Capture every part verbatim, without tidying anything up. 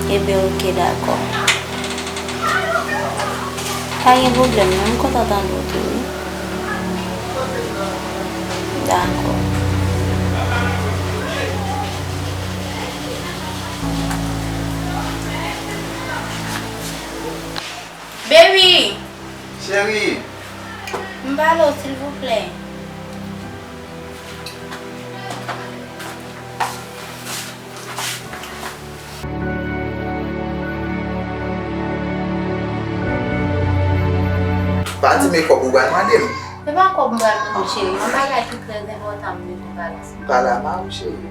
Ebyen, oke, dakò. Pa gen pwoblèm, non, m kontan tande w tou, wi. Dakò. Baby! Cheri! M pale w, silvouplè. Pa di m e kòb ou pral mande m. Se pa kòb m pral mande w, cheri. Yon bagay ki trè enpòtan m bezwen pale ansanm. Pale a mari w, cheri.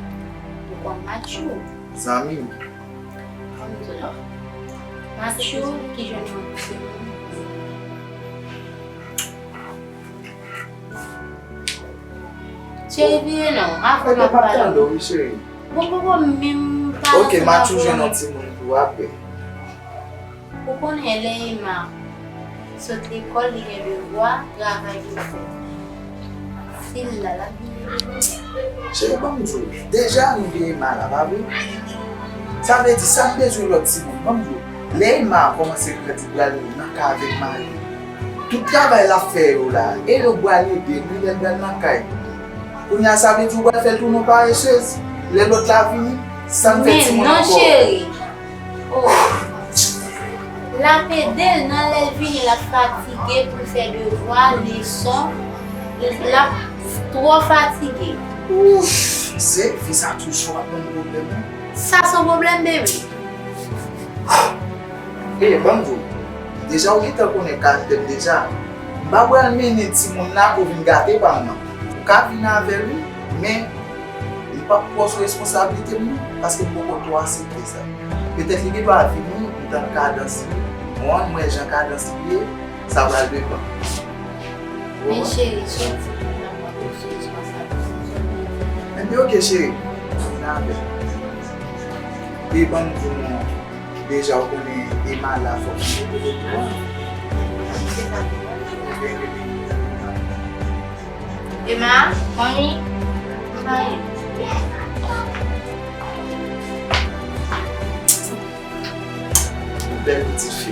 Ou konn Matchou? Zanmi m. Kòm m di w la. Matchou ki jwenn yon timoun. Cheri, vire non, avan m ap pale. Tande w, wi, cheri. Bon, bon, bon, menm pa... Oke, Matchou jwenn yon timoun pou apre. Ou konnen lè Emma sot lekòl, li gen devwa, travay pou l fè. Si l la, l ap vini. Cheri, ban m di w, deja nou gen Emma la, pa vre? Sa vle di, sa m bezwen lòt timoun, ban m di w. Lè Emma kòmanse grandi, pral nan kay avèk mari. Tout travay l ap fè yo la, e yo pral ede l, wi, lè l pral nan kay. Kounye a, sa vle di ou pral fè l tounen yon paresez. Lè lòt la vini, san l fè timoun ankò. Men non, cheri. Oh. L ap ede l nan lè l vini, l ap fatige pou l fè devwa, leson. L ap twò fatige. Ouf, se fi sa toujou ap ban m pwoblèm, wi. Sa se yon pwoblèm, baby. E, ban m di w, deja ou gentan konnen karaktè m deja. M pa pral mennen timoun nan pou vin gate pa m nan. Ou ka vin avè l, wi, men li p ap pran sou responsablite m, non, paske m poko twò asepte sa. Petèt li gen dwa vini, m tann kadans li, bon, m wè jan kadans li ye, sa pral depann. Men cheri, soti pou n ap pran plis responsablite. Ebyen, oke, cheri, vin avè m. E ban m di w, non. Deja ou konnen Emma la fòk li mete l tou an. Emma, mami, mami. Bèl pitit fi.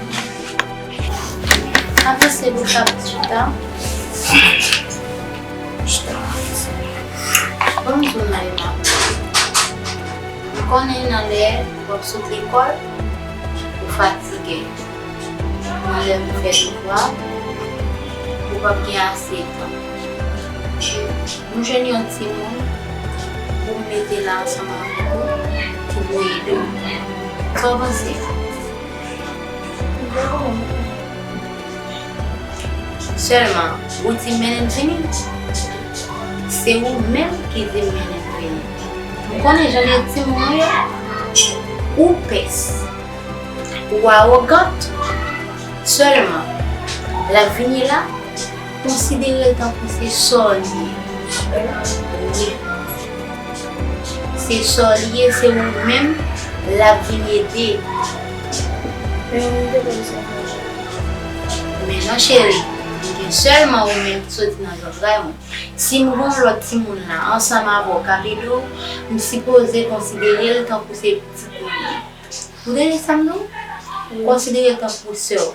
Avanse pou sa pitit la. Ban m di w nan Emma. M konnen nan lè w ap sot lekòl, ou fatige. Nan lè pou fè devwa, ou p ap gen ase tan. M jwenn yon timoun pou m mete la ansanm avèk ou, ki pou ede w. Sa w panse? Sèlman, ou di m mennen l vini. Se ou menm ki di m mennen l vini. M konnen jan de timoun ou ye. Ou pès. Ou awogant. Sèlman, l ap vini la, konsidere l tankou se sè w li ye. Wi. Se sè w li ye, se ou menm l ap vin ede. Men non, cheri, m gen sèlman ou menm ki soti nan zantray mwen. Si m gen yon lòt timoun la, ansanm avè w k ap ede w, m sipoze konsidere l tankou se pitit mwen li ye. Ou tande sa m di w? Konsidere l tankou sè w.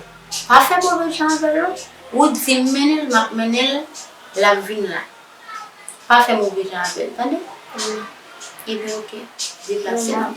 Pa fè move jan avè l, non. Ou di m mennen l, m ap mennen l, l ap vin la. Pa fè move jan avè l, tande? Wi. Ebyen, oke. Deplase non.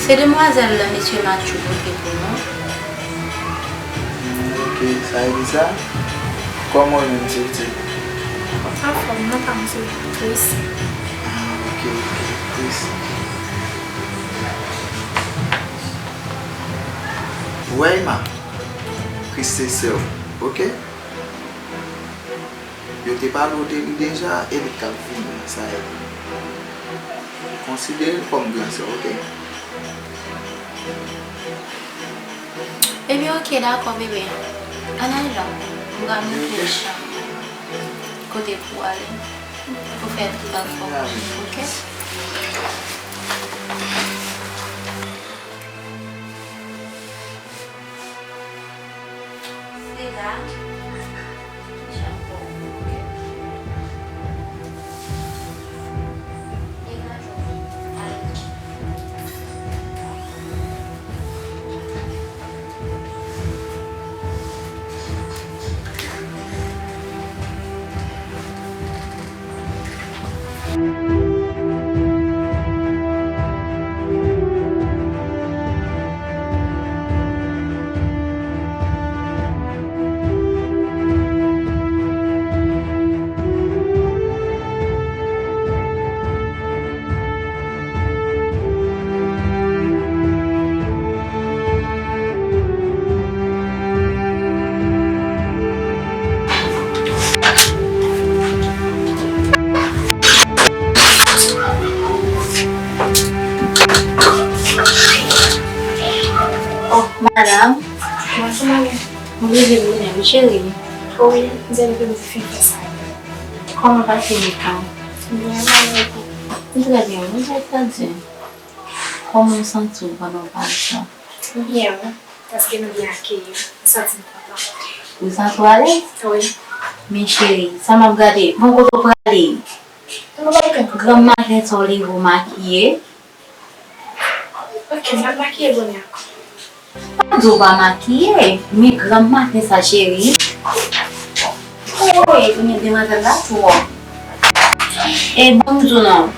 Se demwazèl mesye Matthew pote pou nou. Ok, sa vle di sa? Kòman w menm se, se? Anfòm, non pa m se Chris. Ah, ok, ok, Chris. Wè, Emma, Chris se sè w, ok? Yo te pale w de li deja, e li k ap vini, sa e. Konsidere l kòm gran sè, ok? Ebyen, ok, dakò, bebe. Ann al la. M pral montre w chanm kote pou w ale. Pou fè tout afè w, ok? Se la. Oh, madam. Bonjou, manmi. M bliye vini, wi, cheri. Wi, m te vle pou m fin fè sa. Kòman pase weekend? Byen, mwen menm. M trè byen, wi, m trè byen. Kòman w santi w pandan w pase sa? Byen, wi. Paske nou byen akeyi. M santi m kontan. Ou santi w alèz? Wi. Men cheri, sa m ap gade, bon, kote w prale? M pa gen kote. Granm maten sa w leve w makiye? Ok, m ap makiye bonè. Pa di w pa makiye, men granm maten sa cheri. Woy, ou gen demwazèl la twò. E bon m di w non,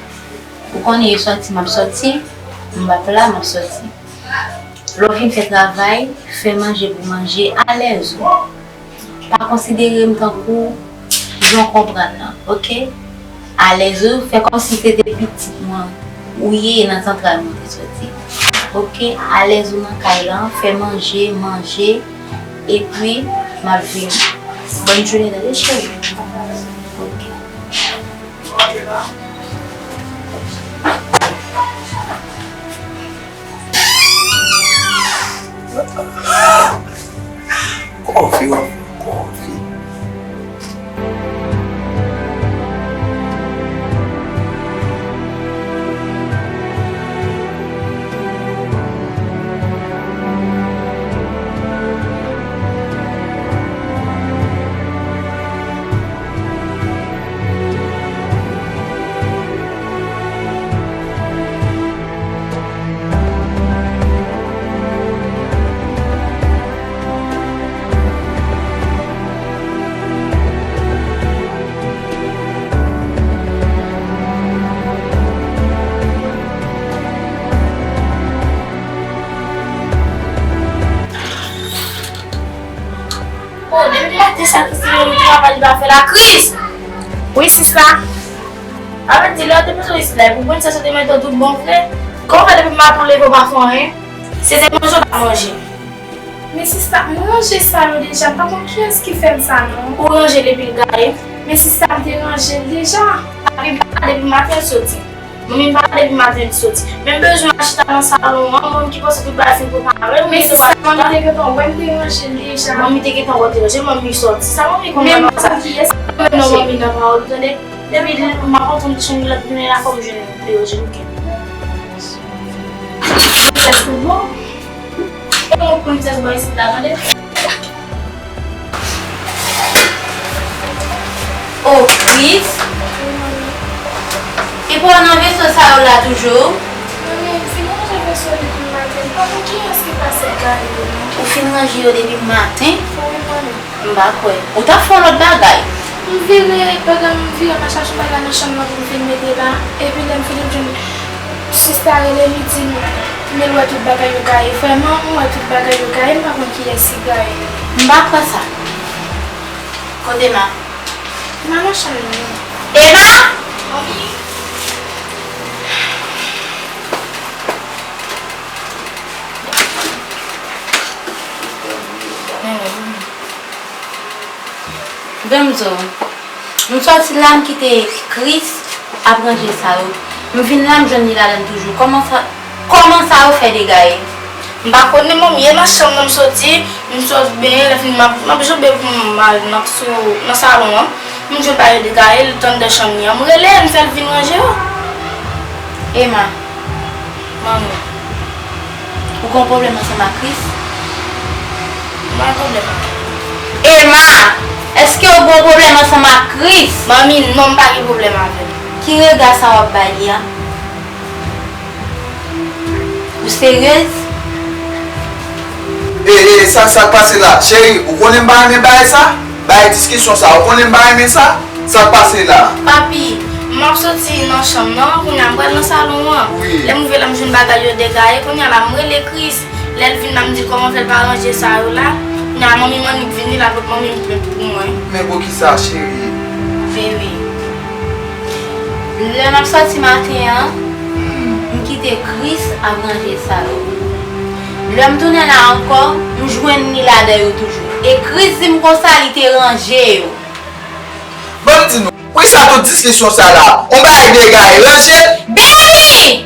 ou konnen e sòti m ap sòti, m p ap la m ap sòti. Lè w fin fè travay, fè manje pou manje alèz ou. Pa konsidere m tankou jan w konprann nan, ok? Alèz ou, fè kòmsi se te pitit mwen ou ye nan zantray mwen te sòti. Ok, alèz ou nan kay lan, fè manje, manje, epi m ap vini. Bòn jounen tande cheri. Ok. Kòfi w ap fè, kòfi. Oh, depi maten sa, Kristina, li travay, li pa fè lakriz. Wi, sista. Sa vle di, lè w te bezwen isit la, epi w konn sa, sa te mete w tout bon vre. Kòman w fè depi maten w leve w pa fè anyen? Se te manje w pa manje. Men sista, m ranje sa yo deja, m pa konn kiyès ki fè m sa non. Ou ranje l epi l gaye? Men sista, m te ranje l deja. Epi m pa depi maten l soti. Manmi m pa depi maten li soti. Men m bezwen al chita nan salon an, manmi ki panse tout bagay fin prepare. Men sista, manmi te gentan wè m te ranje l deja. Manmi te gentan wè w te ranje, manmi soti. Sa manmi konn nan sa. Men non, manmi nan pawòl ou tande. Depi m ap antre nan chanm li, l ap vini la fò m jwenn li ranje bouke. Prensès tout bon. E yon prensès bò isit la, tande. Oh, Chris. Epi w nan veso sa yo la toujou? Manmi, m fin ranje veso depi maten. M pa konn kiyès ki pase gade yo non. Ou fin ranje yo depi maten? Wi, manmi. M pa kwè. Ou t ap fè yon lòt bagay. M vire, pandan m vire, m al chache yon bagay nan chanm nan pou m vin mete la. Epi lè m fin, m jwenn sista rele m, li di m, Men l wè tout bagay yo gaye. Vrèman, m wè tout bagay yo gaye, m pa konn kiyès ki gaye yo. M pa kwè sa. Kote Emma? Emma nan chanm li. Emma! Ban m di w, m sòti la, m kite Chris ap ranje sa yo. M vin la, m jwenn li ladan l toujou. Kòman sa, kòman sa yo fè degaye? M pa konnen, manmi, e nan chanm nan m soti, m sot benyen, lè fini m ap, m ap janbe pou m al nan, sou, nan salon an. M jwenn bagay degaye, l tan anndan chanm li an. M rele l, m fè l vin ranje yo. Emma. Manmi. Ou gen yon pwoblèm ansanm ak Chris? M pa gen pwoblèm ak li. Emma, èske ou gen yon pwoblèm ansanm ak Chris? Manmi, non, m pa gen pwoblèm avè l. Ki rega sa w ap bay li a? Ou seryez? E, e, sa, sa k pase la? Cheri, ou konnen m pa renmen bagay sa? Bagay diskisyon sa, ou konnen m pa renmen sa? Sa k pase la? Papi, m ap soti nan chanm nan, kounye a m pral nan salon an. Wi. Lè m rive la, m jwenn bagay yo degaye, kounye a la, m rele Chris. Lè l vin la, m di l kòman fè l pa ranje sa yo la. Kounye a, manmi m annik vini, l ap pot manmi m plent pou mwen. Men poukisa, cheri? Bebe. Lè m ap sòti maten an, hmm, m kite Chris ap ranje sa yo. Lè m tounen la ankò, m jwenn li ladan yo toujou. E Chris di m konsa li te ranje yo. Ban m di nou, poukisa tout diskisyon sa la? On bagay degaye, ranje l. Baby!